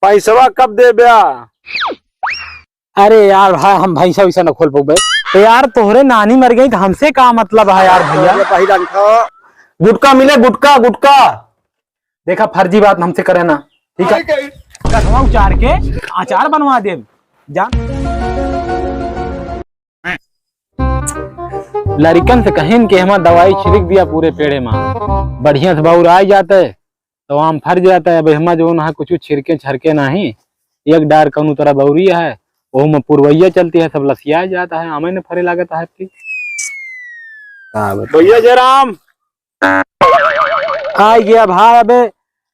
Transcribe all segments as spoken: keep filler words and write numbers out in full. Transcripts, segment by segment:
पैसवा कब देब्या? अरे यार भाई, हम भैंसा वैसा न खोल पउबे। तो यार, तोहरे नानी मर गई तो हमसे का मतलब है यार भैया? अरे भाई डंठा। गुटखा मिले, गुटखा, गुटखा। देखा, फर्जी बात हमसे करे ना, ठीक है? अरे कहीं कसवा उचार के अचार बनवा देब। जान। लड़िकन से कहिन कि हमा दवाई छिड़क दिया पूरे पेड़े मा, बढ़िया से बउराइ जाते, तो आम फर जाते। अब हमा जउन है कुछ छिड़के छरके नाही, एक डार कउनो तरह बउरी है, ओहू मा पुरवैया चलती है, सब लसिया जाता है, आमे न फरे लागत है। का बताई? भैया जयराम। आ गया भाई, अबे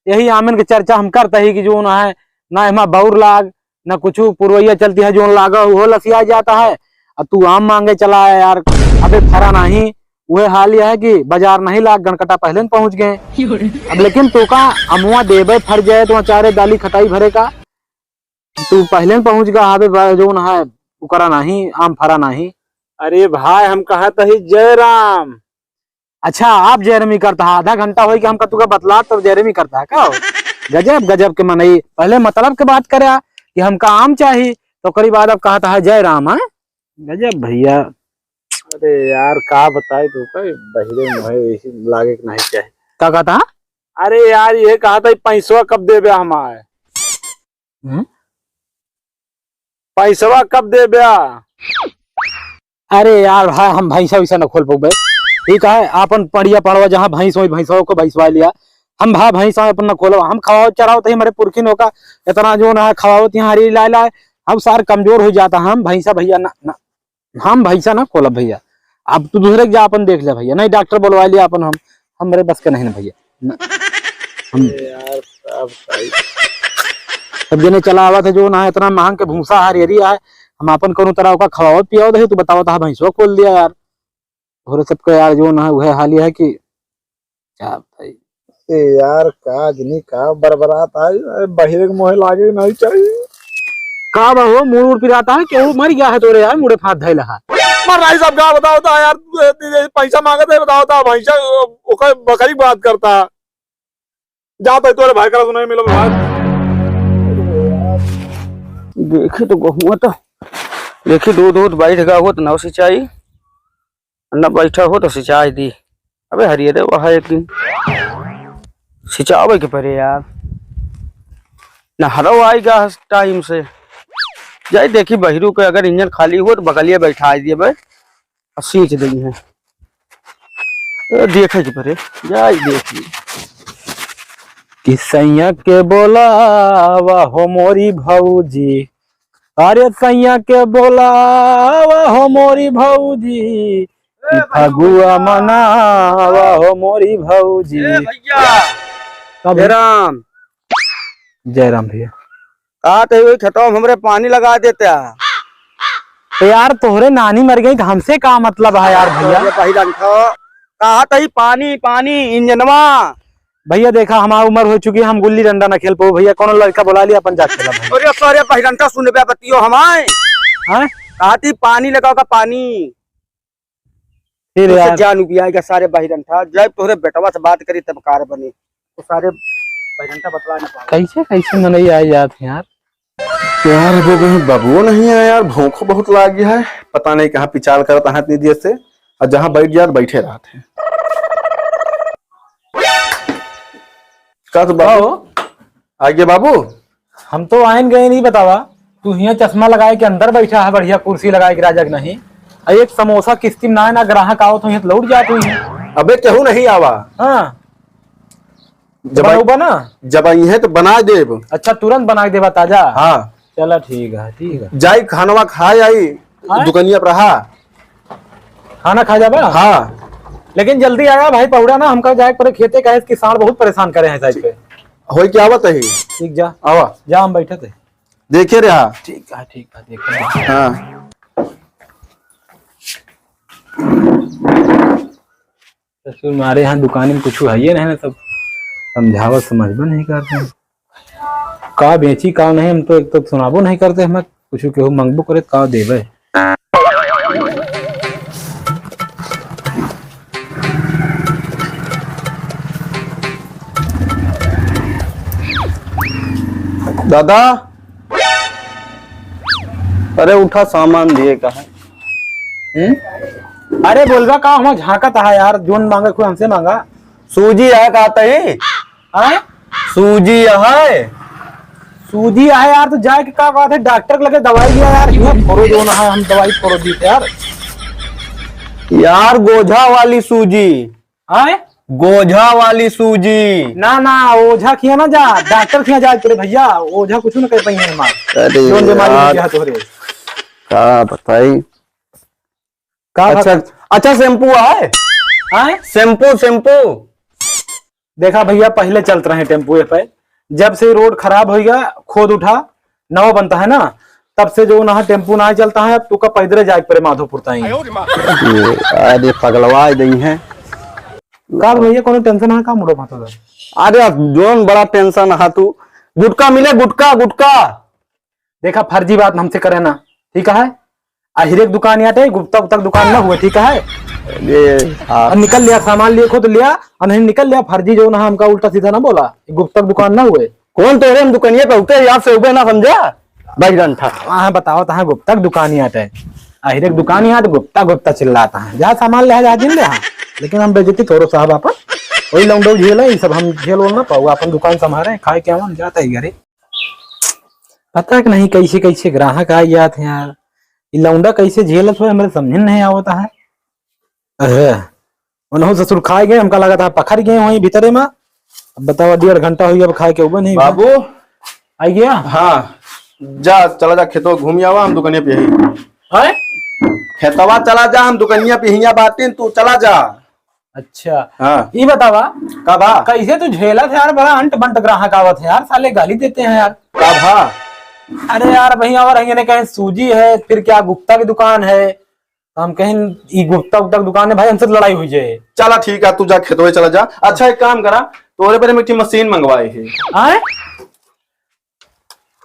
यही आमन के चर्चा हम करत ही कि जउन है ना एमा बउर लाग, ना कुछ पुरवैया चलती है, जउन लागा उहो लसिया जाता है। अब तू आम मांगे चला आया यार, अबे फरा नाही। उहे हाल यह है कि बाजार नहीं लाग, गनकटा पहले न पहुंच गए। अब लेकिन तोका अमुआ देबे फर जाए तो अचारे दाली खटाई भरे का, तू पहले न पहुंच गया, अबे बा-, जउन है उकरा नाही, आम फरा नाही। अरे भाई, हम कहत ही जयराम। अच्छा, आप जयरामी करता है, आधा घंटा होई कि हमका तुका बतला, तब जयरामी करता है का हो? गजब, गजब के मनई, पहले मतलब के बात करे कि हमका आम चाही, तो ओकरी बाद अब कहता है जय राम, हाँ? गजब भैया। अरे यार, का बताई तो, का बहिरे मुहे वैसे लागे के नहीं चाही। का कहता है? अरे यार, ये कहता है पैसवा कब देबे हमारे? हम्म? पैसवा कब देब्या? अरे यार भाई, हम भैंसा वैसा न खोल पउबे। ठीक है, आपन पड़िया पड़वा जहाँ भैंस होई, भैंसवा को भैंसवा लिया। हम भा भैंसा अपन न खोलब, हम खवाओ चराओ तो हमारे पुरखिन होका इतना जउन है खवाओ तिहाँ हरी लाए लाए, हम सार कमजोर हो जाता। हम भैंसा भैया ना, ना, हम भैंसा ना खोलब भैया। अब तू दूसरे के जा अपन देख ले भैया, नहीं डॉक्टर बोलवा लिया अपन हम, हमरे बस के नहीं ना भैया। ना। हम अरे यार, का बताई? सब जने चला आवत है, जउन है इतना महंग के भूसा है, रेरी है, हम आपन कउनो तरह ओका खवावत पियावत है, तू बतावत है भैंसवा खोल दिया यार। घरे सबके यार जउन है उहे हाल ही है कि का बताई। ए यार, का जनी का बरबरात आई, अरे बहिरे के मोहे लागे नहीं चाहिए। का बा हो, मुड़ उड़ पिराता है, केहू मर गया है तोरे यार, मुड़े फात धैला है। मर रही सब का बतावत है यार, तू इतनी देर पैसा मांगत है, बतावत है भैंसा, ओकर बकरी बात करता है। जा तो तोरे भाई का सुनाई मिलो भाई। देखी तो गहुआ तो, देखी दूध दूध बैठ गया हो तो नौ सिंचाई, न बैठा हो तो सिंचाई दी। अबे हरिये रे वहा एक दिन सिंचावे के परे यार, न हरो आई गा टाइम से। जाई देखी बहिरू के अगर इंजन खाली हो तो बगलिए बैठा दिए बे। आ सींच देई हैं। ए, देखे के परे, जाई देखी। कि सैया के बोलावा हो मोरी भौजी, अरे सैया के बोलावा हो मोरी भौजी, कि फगुआ मनावा हो मोरी भौजी। ए भैया। का भैया? जय राम। जय राम भैया। का तो वही खेतवा में हमरे पानी लगा देता। तो यार तोहरे नानी मर गई तो हमसे का मतलब है यार भैया? अरे भाई डंठा, कहा तही पानी पानी इंजनवा। भैया देखा हमार उम्र हो चुकी है, हम गुल्ली डंडा ना खेल पाओ भैया, कौनो लड़का बुला लिया अपन जा खेला भाई। अरे सारे भाई डंठा सुन बे बतियो हमारे। हाँ? कहा थी पानी लगाओ का पानी। फिर उसे यार। जान उबियाएगा सारे बहिरन था। जब तोहरे बेटवा से बात करी तब कार बनी। तो सारे बहिरन था बतला ना पावे। कैसे, कैसे मनई आ जात हैं यार? यार, वो कहीं बबुओ नहीं आया यार, भूखो बहुत लागी है। पता नहीं कहाँ पिचाल करत हैं इतनी देर से। और जहाँ बैठ जात, बैठे रहत हैं। का तो बाबू? आओ। आइए बाबू। हम तो आइन गए नहीं बतावा, तू हियाँ चश्मा लगाए के अंदर बैठा है, बढ़िया कुर्सी लगाए के राजा के नहीं। आ एक समोसा किस्ती में ना, ना ग्राहक आओ तो हियाँ लौट जात हुई है। अबे केहू नहीं आवा। हाँ। जब आई, बनौबा ना? जब आई है तो बना देब। अच्छा, तुरंत बना के देबा ताजा? हाँ। चला ठीक है, ठीक है। जाई खानवा खाए आई, हाँ? दुकनिया पर रहा। खाना खा जाबा? हाँ। लेकिन जल्दी आया भाई पहुड़ा ना, हमका जाए के परे खेते, काहे कि साँड़ बहुत परेशान करे हैं साइड पे। होई के आवत ही। ठीक जा। आवा। जा हम बैठत है। देखे रहा। ठीक है, ठीक है, देखे रहा। हाँ। ससुर मारे यहाँ दुकान में कुछ है ये नहीं ना, सब समझावत समझबे नहीं करते हैं। का बेची का नहीं, हम तो एक तो सुनाबो नहीं करते, हमें कुछ केहू मंगबो करे का देवे। दादा, अरे उठा, सामान दिए का है। हम्म? अरे बोलबा का, हम झांकत है यार, जोन मांगे कोई हमसे मांगा। सूजी है का तई? हाँ? सूजी है? सूजी है यार, तो जाए के का बात है, डॉक्टर के लगे दवाई लिया यार, इहाँ फोरो जो ना है, हम दवाई फोरो दी यार। यार गोझा वाली सूजी। आए? गोझा वाली सूजी। ना, ना, ओझा किया ना जा, डॉक्टर किया जाए तेरे भैया, ओझा कुछ ना कर पाई है हमार। अरे जोन बीमारी हो यार। गया तोहरे। का बताई? का अच्छा, बता- अच्छा शैम्पू है? आए? शैम्पू, शैम्पू। देखा भैया, पहले चलत रहे टेम्पू पे, जब से रोड खराब हो गया, खोद उठा, नवा बनता है ना, तब से जो ना टेम्पू ना चलता है, अब तू का पैदल जाए के पड़े माधोपुर ताई। ये, अरे पगलवा दई है। का भैया, कोनो टेंशन है का मुड़ो भातो? अरे जोन बड़ा टेंशन है तू, गुटखा मिले, गुटखा, गुटखा। देखा, फर्जी बात हमसे करे ना, ठीक है? आ हिरेक दुकान याटे, गुप्ता गुप्ता दुकान ना हुए, ठीक है? ये, हाँ। और निकल लिया, सामान लिए खुद लिया, और नहीं निकल लिया, फर्जी जो ना हमका उल्टा सीधा ना बोला, गुप्ता दुकान ना हुए। कौन तोरे हम दुकानिया पे उठे, यार से उबे ना समझा, बहिरंठा। हाँ, बताओ, तहाँ गुप्ता दुकान याटे, आ हिरेक दुकान याटे, गुप्ता गुप्ता चिल्लाता है, जा सामान ले, जा जिन ले, हाँ। लेकिन हम बेइज्जती करो साहब आपन, वही लौंडो झेले, ये सब हम झेल वोल ना पाऊ, अपन दुकान संभारे, खाए के आवन, जाता ही घरे। पता कि नहीं कैसे कैसे ग्राहक आ जात हैं यार। ई लौंडा कैसे झेलत हुए हमरे समझे नहीं आवत है। अरे, उन्हों ससुर खाए गए, हमका लगा था पखर गए वहीं भीतरे में। अब बताओ, डेढ़ घंटा हुई, अब खाए के उबे नहीं हुआ। बाबू। आ गया? हाँ, जा, चला जा, खेतवा घूम आवा, हम दुकानिया पे ही। हैं? खेतवा चला जा, हम दुकानिया पे हिया बाटिन, तू चला जा। अच्छा। हाँ। ई बतावा, का बा? कैसे तू झेलत है यार, बड़ा अंट बंट ग्राहक आवत है यार, साले गाली देते हैं यार। का बा? अरे यार, वहीं और हंगे ने कहे सूजी है, फिर क्या गुप्ता की दुकान है, तो हम कहें ई गुप्ता गुप्ता की दुकान है भाई, हमसे तो लड़ाई हुई जाए। चला ठीक है, तू जा खेतवे चला जा। अच्छा एक काम करा, तोरे बरे मीठी मशीन मंगवाए ही। आए?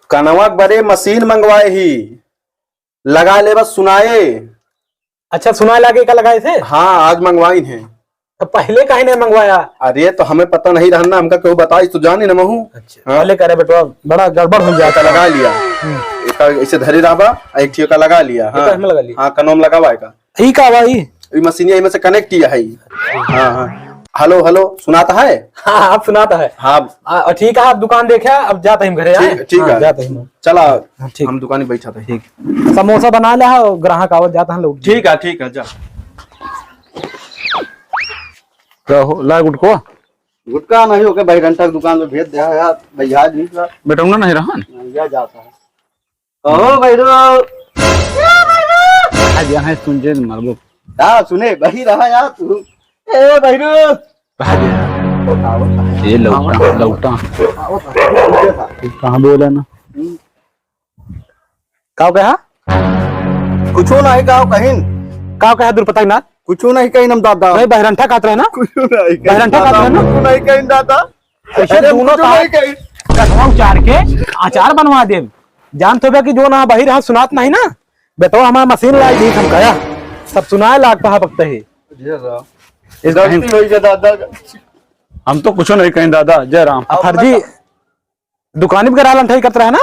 कनवा बरे मशीन मंगवाए ही। लगा ले बस सुनाए। अच्छा, सुनाए लागे का लगाए थे? हाँ, आज मंगवाइन है। तो पहले काहे नहीं मंगवाया? अरे, तो हमें पता नहीं रहन ना, हमका केहू बताई तो जाने न महू। अच्छा, हाँ। पहले करे बेटवा, बड़ा गड़बड़ हो जाता। एका लगा लिया। हम्म। एका ऐसे धरे रहबा, आ एक ठियो का लगा लिया। एका हाँ। हमें लगा लिया। हाँ, कनोम लगावा एका। ई का बा ई? ई मशीनिया इमे से connect किया है। हाँ, हाँ। Hello, hello, सुनाता है? हाँ, आप सुनाता है। हाँ। आ, ठीक है, आप दुकान देखे, अब जाते हैं घरे, ठीक, आए? ठीक हाँ, है। जाते हैं। चला, हाँ, ठीक। हम दुकान में बैठा था। ठीक। समोसा बना ले, हाँ, ग्राहक आवत जाता है लोग। ठीक है, ठीक है, जा। का हो, ला गुटको? गुटका नहीं, ओके, बहिरंठा के दुकान में भेज दे यार, भैया जी का। बेटौना नहीं रहन? नहीं, यह जाता है। कहो भैरू। आ गया है, सुन जे मरबो। का सुने, बही रहा यार तू। ए भैरू। कहा गया? ये लौटा, लौटा। तू कहाँ बोला ना? हम्म। का कहा? कुछो नहीं कहा कहिन। का कहा दुर्पताई नाथ? कुछो नहीं कहिन हम दादा। नहीं, बहिरंठा खात रहे ना? कुछो नहीं कहिन बहिरंठा खात दादा, रहे ना? कुछो नहीं कहिन दादा। ऐसे अरे, दोनों कुछो का नहीं कहिन। कठवा उचार के अचार बनवा देब। जानत होबे कि जो ना बहिर हाथ सुनात नहीं ना, बेटवा हमार मशीन लाई दी हम कहा, सब सुनाए लाग पहा वक्त ही। जी हाँ। इस गलती बहिन होई गया दादा। हम तो कुछो नहीं कहिन दादा, जय राम। अब फर्जी बता। दुकानी पे करा लंठाई करत रहे ना,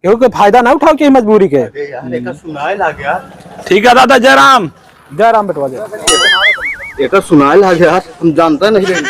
केहू के फायदा ना उठाओ के मजबूरी के। अरे यार, एकर सुनाए लाग यार। ठीक है दादा, जय राम। जय राम बेटवा, जय राम। एकर सुनाए लाग यार, हम जानता नहीं रहे।